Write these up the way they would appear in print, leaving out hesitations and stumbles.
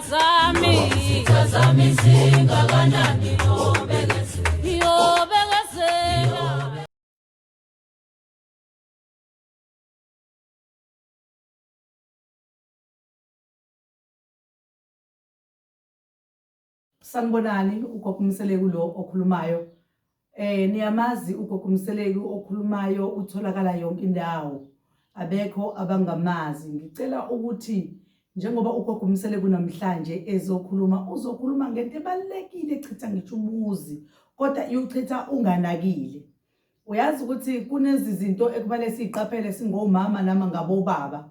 zami. Izitha zami zingakanani yobekezela. Yobekezela. Sanibonani, uGogo Mseleku lo okhulumayo. Niyamazi uGogo Mseleku okhulumayo, utholakala yonke indawo. Abekho abangamazi. Ngicela ukuthi njengoba uGogo Mseleku namhlanje ezokhuluma, uzokhuluma ngento ebalulekile echitha ngisho umuzi, kodwa iwuchitha unganakile. Uyazi ukuthi kunezi zinto ekumele siziqaphele singomama nama ngabobaba.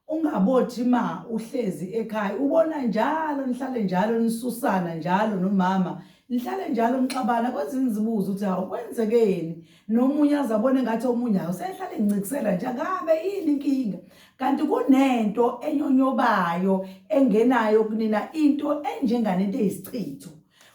Ungabothi ma uhlezi ekhaya ubona njalo nihlale njalo nisusana njalo nomama, nihlale njalo nixabana, kwezinye izibuzo ukuthi hawu kwenzekeni, nomunye aze abone ngathi omunye hawu sehlale ngincikisela nje, angabe yini inkinga. Kanti kunento enyonyobayo engenayo kunina, into enjenganento eyisichitho.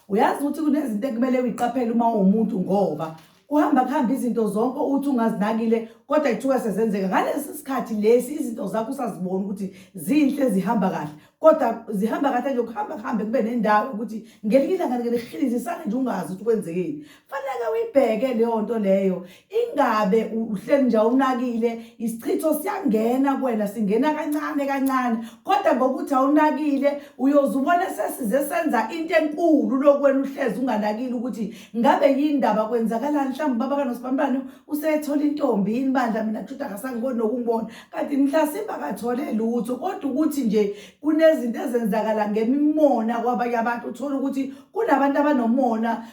Uyazi ukuthi kunezinto ekumele uyiqaphele uma uwumuntu, ngoba kuhamba kuhamba izinto zonke uthi ungazinakile, kodwa ithuka sezenzeka ngalesi sikhathi lesi, izinto zakho usazibona ukuthi zinhle, zihamba kahle, kodwa zihamba kahle nje, kuhamba kuhambe kube nendawo ukuthi ngelinye ilanga nike nihilizisane nje ungazi ukuthi kwenzekeni. Fanele uyibheke leyo nto leyo, ingabe uhleli nje awunakile, isichitho siyangena kuwena, singena kancane kancane, kodwa ngokuthi awunakile uyoze ubone sesize senza into enkulu lokhu wena uhlezi unganakile ukuthi ngabe yini ndaba, kwenzakalani, mhlawumbe ubaba kaNosibambane usethola intombi yini bandla, mina kushuthi akasangiboni nokungibona, kanti mhlasimbe akathole lutho, kodwa ukuthi nje kunezinto ezenzakala ngemimona kwabanye abantu. Uthola ukuthi kunabantu abanomona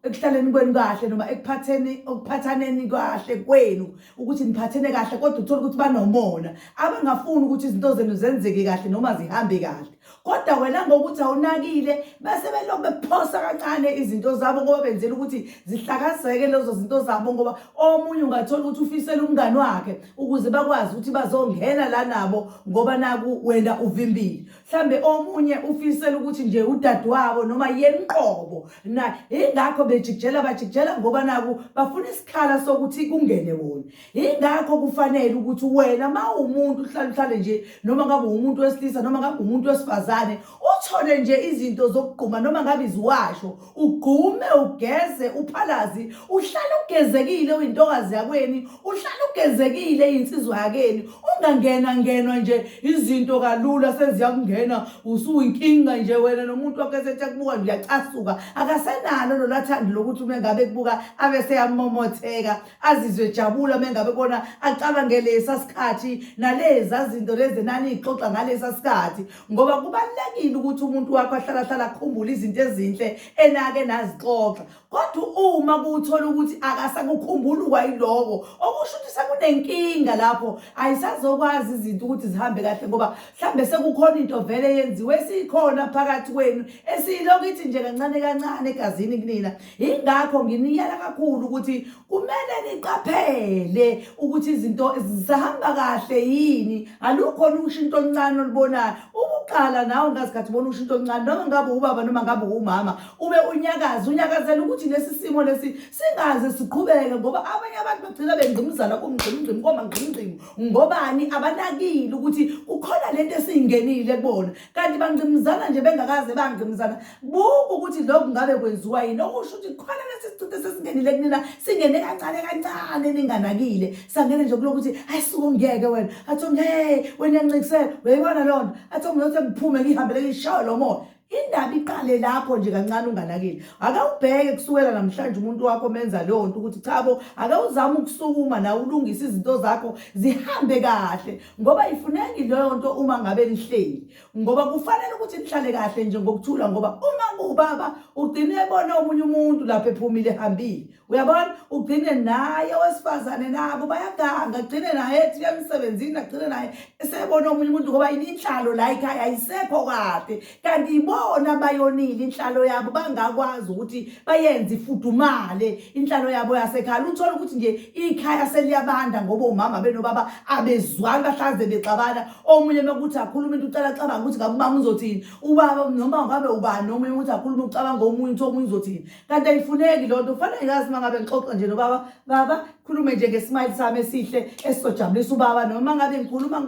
ekuhlaleni kwenu kahle noma ekuphatheni okuphathaneni kahle kwenu, ukuthi niphathene kahle, kodwa uthola ukuthi banomona, abangafuni ukuthi izinto zenu zenzeke kahle noma zihambe kahle, kodwa wena ngokuthi awunakile bese belokhu bephosa kancane izinto zabo, ngoba benzela ukuthi zihlakazeke lezo zinto zabo. Ngoba omunye ungathola ukuthi ufisela umngani wakhe ukuze bakwazi ukuthi bazongena la nabo, ngoba naku wena uvimbile. Mhlambe omunye ufisela ukuthi nje udadewabo noma yena uqobo na, ingakho bejikijela bajikijela, ngoba naku bafuna isikhala sokuthi kungene wona. Ingakho kufanele ukuthi wena ma uwumuntu uhlale uhlale nje, noma ngabe uwumuntu wesilisa noma ngabe umuntu wesifazane, uthole nje izinto zokugquma, noma ngabe iziwasho, ugqume, ugeze, uphalazi, uhlale ugezekile uyintokazi yakweni, uhlale ugezekile insizwa yakeni, ungangena ngenwa nje izinto kalula seziyakungena, usuyinkinga nje wena nomuntu wakho esethi akubuka nje uyacasuka, akasenalo lolu thando lokuthi uma ngabe kubuka abe seyamomotheka, azizwe ejabula uma ngabe bona acabange lesa sikhathi naleza zinto lezi enaniyixoxa ngalesa sikhathi. Ngoba kubalulekile ukuthi umuntu wakho ahlala hlala akhumbule izinto ezinhle enake nazixoxa, kodwa uma kuthola ukuthi akasakukhumbuli kwayiloko, okusho ukuthi sekunenkinga lapho, ayisazokwazi izinto ukuthi zihambe kahle, ngoba mhlambe sekukhona into vele yenziwe esikhona phakathi kwenu esiyilokhu ithi nje kancane kancane egazini kunina. Ingakho nginiyala kakhulu ukuthi kumele niqaphele ukuthi izinto zisahamba kahle yini. Alukhona ushintsho oluncane olubonayo ukuqala nawe ngazikhathi ubona ushintsho oluncane, noma ngabe ubaba noma ngabe umama, ube unyakaza unyakazela ukuthi lesi simo lesi singaze siqhubeke, ngoba abanye abantu bagcina bengqimuzana kumngqimngqimu komangqimngqimu, ngobani abanakile ukuthi kukhona lento esiyingenile kubona, kanti bangqimuzana nje bengakaze bangqimuzana. Buka ukuthi lokhu ngabe kwenziwa yini, okusho ukuthi khona lesi sichitho sesingenile kunina, singene kancane kancane ninganakile, sangena nje kulokhu ukuthi ayisuke ungiyeke wena, athi hey wena uyangincikisela, uyayibona leyo nto, athi ngiyothi ngiphume ngihambele ngishawe lo moya. Indaba iqale lapho nje kancane unganakile. Akawubheke kusukela namhlanje umuntu wakho menza leyo nto ukuthi chabo, akawuzame ukusukuma nawe ulungise izinto zakho zihambe kahle, ngoba ifuneki leyo nto uma ngabe nihleli, ngoba kufanele ukuthi nihlale kahle nje ngokuthula. Ngoba uma kuwubaba ugcine ebona omunye umuntu lapho ephumile ehambile, uyabona, ugcine naye owesifazane nabo bayaganga, agcine naye ethi emsebenzini, agcine naye esebona omunye umuntu, ngoba yini, inhlalo la ekhaya ayisekho kahle, kanti ibona bayonile inhlalo yabo, bangakwazi ukuthi bayenze ifudumale inhlalo yabo yasekhaya. Uthola ukuthi nje ikhaya seliyabanda ngoba omama benobaba abezwani, bahlaze bexabana. Omunye mekuthi akhuluma into ucala acabanga ukuthi ngabe umama uzothini, ubaba noma ngabe ubani, omunye ukuthi akhuluma ucabanga omunye ukuthi omunye uzothini, kanti ayifuneki loo nto. Kufanele ngazi uma ngabe ngixoxa nje nobaba, baba Khulume nje ngesmile sami esihle esizojabulisa ubaba, noma ngabe ngikhuluma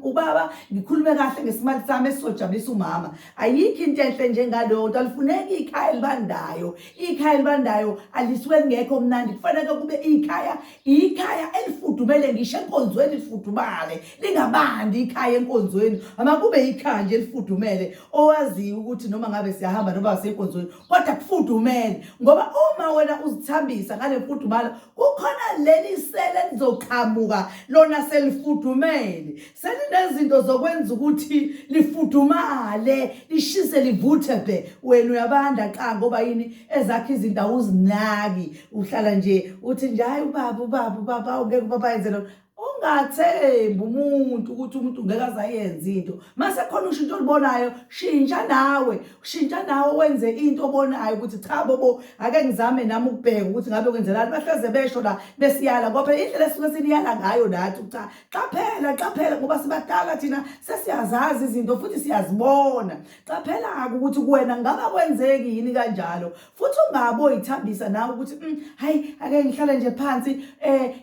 ubaba ngikhulume kahle ngesmile sami esizojabulisa umama. Ayikho into enhle njengaleyo nto. Alifuneki ikhaya elibandayo. Ikhaya elibandayo alisuke lingekho mnandi. Kufanele kube ikhaya, ikhaya elifudumele, ngisho enkonzweni lifudumale, lingabandi ikhaya enkonzweni. Amakube ikhaya nje elifudumele, owaziyo ukuthi noma ngabe siyahamba noma sisenkonzweni kodwa kufudumele. Ngoba uma wena uzithambisa ngale mfudumalo, kukhona leli sele lizoqhamuka lona selifudumele, selinezinto zokwenza ukuthi lifudumale, lishise, livuthe bhe. Wena uyabanda qa, ngoba yini? Ezakho izinto awuzinaki, uhlala nje uthi nje hayi ubaba, ubaba, ubaba, awungeke ubaba yenze lo. Ungathembi umuntu ukuthi umuntu ngeke azayenze into. Mase khona ushintsho olubonayo, shintsha nawe, shintsha nawe wenze into obonayo ukuthi cha bobo, ake ngizame nami ukubheka ukuthi ngabe kwenzelani. Bahleze besho la besiyala, ngoba phela indlela esuke siniyala ngayo nathi, cha, qaphela, qaphela, ngoba sibadala thina, sesiyazazi izinto futhi siyazibona. Qaphela-ke ukuthi kuwena ngaba kwenzeki yini kanjalo. Futhi ungabe oyithambisa nawe ukuthi hayi ake ngihlale nje phansi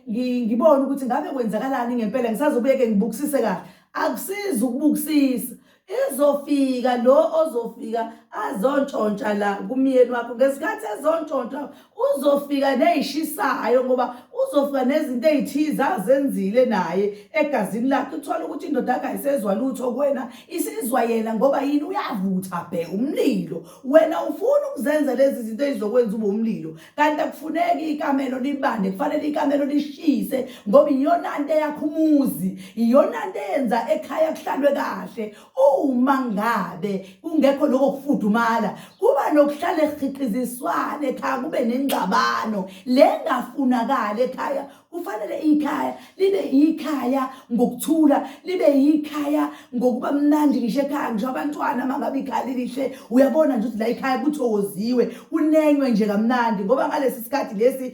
ngibone ukuthi ngabe kwenzakalani ngempela, ngisazobuye ke ngibukisise kahle. Akusizi ukubukisisa, izofika lo ozofika azontshontsha la kumyeni wakho. Ngesikhathi ezontshontsha uzofika nezishisayo, ngoba uzofika nezinto ezithize azenzile naye egazini lakhe. Uthola ukuthi indoda yakhe ayisezwa lutho kuwena, isizwa yena, ngoba yini? Uyavutha bhe umlilo. Wena ufuna ukuzenza lezi zinto ezizokwenza ube umlilo, kanti akufuneki ikamelo libande, kufanele ikamelo lishise, ngoba iyona nto eyakha umuzi, iyona nto eyenza ekhaya kuhlalwe kahle. Uma ngabe kungekho lokho kufudumala, kuba nokuhlale kuhixiziswana ekhaya, kube nengxabano le engafunakali ekhaya. Kufanele ikhaya libe ikhaya ngokuthula, libe ikhaya ngokuba mnandi ngisho ekhaya, ngisho abantwana. Uma ngabe ikhaya lilihle, uyabona nje ukuthi la ikhaya kuthokoziwe, kunenywe nje kamnandi. Ngoba ngalesi sikhathi lesi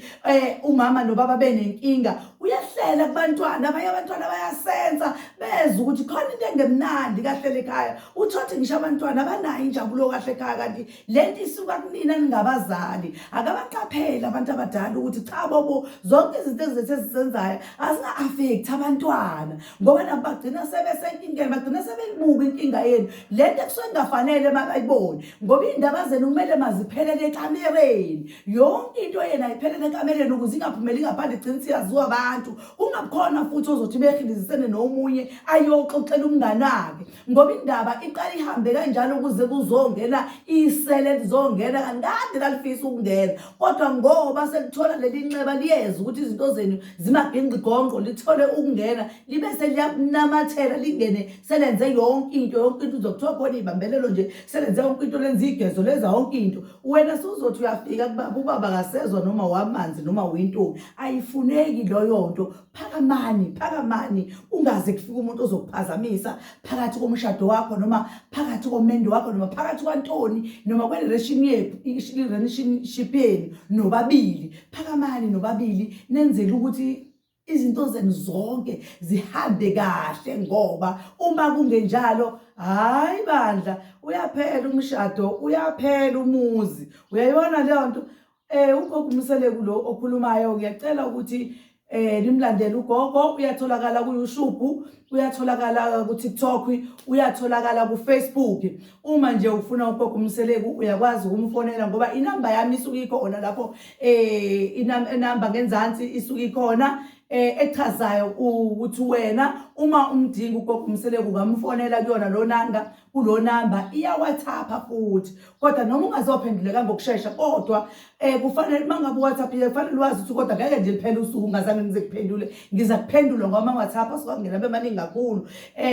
umama nobaba benenkinga, uyehlela kubantwana. Abanye abantwana bayasensa, bezwe ukuthi khona into engemnandi kahle ekhaya. Uthothe ngisho abantwana abanayo injabulo kahle ekhaya, kanti lento isuka kunina ningabazali. Akabaqaphele abantu abadala ukuthi cha bobo, zonke izinto ezizethu esizenzayo azinga-affect abantwana, ngoba nabo bagcina sebesenkingeni, bagcina sebeyibuka inkinga yenu lento ekusuke kungafanele mabayibone. Ngoba iy'ndaba zenu kumele maziphelele ekamereni, yonke into yena ayiphelele ekamereni ukuze ingaphumeli ngaphandle, igcine isiyaziwa abantu. Kungabikhona futhi ozothi behilizisene nomunye ayoxoxela umngane wakhe, ngoba indaba iqala ihambe kanjalo kuze kuzongena isele lizongena kade lalifisa ukungena, kodwa ngoba selithola leli nxeba liyeza ukuthi izinto zenu zimagingqigongqo, lithole ukungena libe seliyanamathela, lingene selenze yonke into. Yonke into uzokuthiwa khona ibambelelo nje, selenze yonke into, lenze igezo, lenza yonke into. Wena suzothi uyafika kubaba, ubaba akasezwa noma wamanzi noma wintombi. Ayifuneki leyo nto. Phakamani, phakamani, ungaze kufike umuntu ozokuphazamisa phakathi komshado wakho, noma phakathi komendo wakho, noma phakathi kwantoni, noma kwe-relationship yenu nobabili. Phakamani nobabili, nenzele ukuthi izinto zenu zonke zihambe kahle, ngoba uma kungenjalo, hayi bandla, uyaphela umshado, uyaphela umuzi. Uyayibona leyo nto? Ugogo uMseleku lo okhulumayo, ngiyacela ukuthi nimlandele ugogo. Uyatholakala ku YouTube, uyatholakala ku TikTok, uyatholakala ku Facebook. Uma nje ufuna ugogo uMseleku uyakwazi ukumfonela, ngoba inamba yami isuke ikhona lapho, inamba ngenzansi isuke ikhona echazayo ukuthi wena uma umdinga ugogo uMseleku ungamfonela kuyona lo nanga, kulo namba. Iya WhatsApp futhi, kodwa noma ungazophenduleka ngokushesha, kodwa kufanele mangabe WhatsApp kufanele wazi ukuthi kodwa ngeke nje liphele usuku ngazange ngize kuphendule. Ngiza kuphendula ngoba ama WhatsApp asuka kungena bemaningi kakhulu.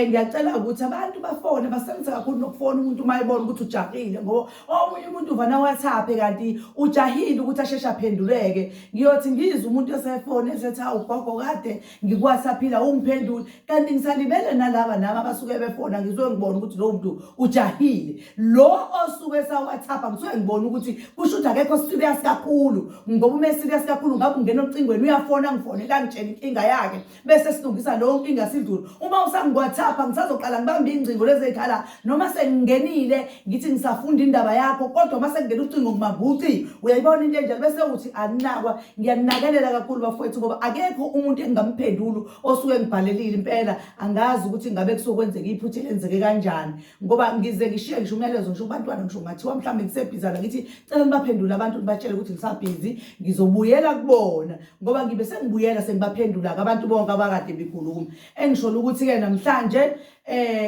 Ngiyacela ukuthi abantu bafone, basebenzise kakhulu nokufona umuntu uma ebona ukuthi ujahile, ngoba omunye umuntu uvana WhatsApp kanti ujahile ukuthi asheshe aphenduleke. Ngiyothi ngizwe umuntu esefone esethi, "Hawu gogo, kade ngikwasaphila ungiphendule." Kanti ngisalibele nalaba nami abasuke befona, ngisuke ngibona ukuthi lowo muntu ujahile. Lo osuke sa-WhatsApp ngisuke ngibona ukuthi kusho ukuthi akekho serious kakhulu, ngoba uma serious kakhulu ngabe ungena ocingweni uyafona, ngifonela ngitshela inkinga yakhe, bese silungisa leyo nkinga sidlule. Uma usangi-WhatsApp ngisazoqala ngibambe ingcingo lezi ey'khala noma sengingenile ngithi ngisafunda indaba yakho, kodwa uma sekungena ucingo ngibamba ucingo. Uyayibona into enjalo, bese uthi aninakwa. Ngiyaninakelela kakhulu bafowethu, ngoba akekho umuntu engingamphenduli osuke ngibhalelile impela. Angazi ukuthi ngabe kusuke kwenzeka iphutha elenzeke kanjani, ngoba ngize ngishiye ngisho umyalezo ngisho kubantwana, ngisho ngathiwa mhlawumbe ngisebhizana, ngithi cela nibaphendule abantu, nibatshele ukuthi ngisabhizi, ngizobuyela kubona, ngoba ngibe sengibuyela sengibaphendula-ke abantu bonke abakade bekhuluma. Engisholo ukuthi-ke namhlanje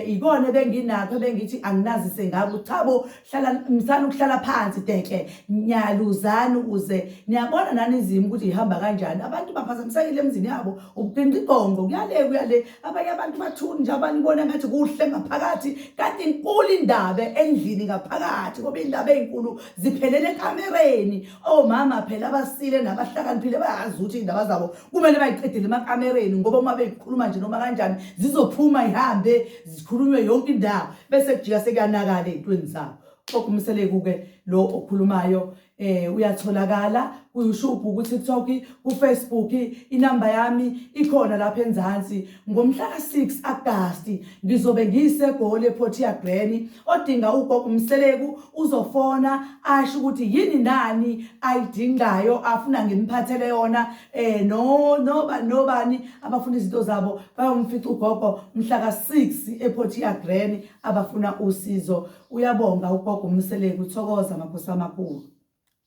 ikona ebenginakho ebengithi anginazise ngakho. Chabo, hlala msana ukuhlala phansi deke nyaluzani, ukuze niyabona nani izimo ukuthi ihamba kanjani. Abantu baphazamisekile emzini yabo, ubugingqigqongo kuyale kuyale, abanye abantu bathuni nje, abanye ubona ngathi kuhle ngaphakathi kanti inkulu indaba endlini ngaphakathi, ngoba indaba ey'nkulu ziphelele ekamereni. Omama phela abasile nabahlakaniphile bayazi ukuthi iy'ndaba zabo kumele bayiqedele emakamereni, ngoba uma beyikhuluma nje noma kanjani zizophuma ihambe zikhulunywe yonke indawo, bese kujika sekuyanakala ey'ntweni zabo. Okumseleku-ke lo okhulumayo uyatholakala ku-YouTube, ku-TikTok, ku-Facebook, inamba yami ikhona lapha enzansi. Ngomhla ka-6 Agasti ngizobe ngiseGoli ePortia Glen. Odinga ugogo Mseleku uzofona asho ukuthi yini nani ayidingayo afuna ngimphathele yona. No noba nobani abafuna izinto zabo bayomfica ugogo mhla ka-6 ePortia Glen, abafuna usizo. Uyabonga ugogo Mseleku. Thokoza makhosi amakhulu.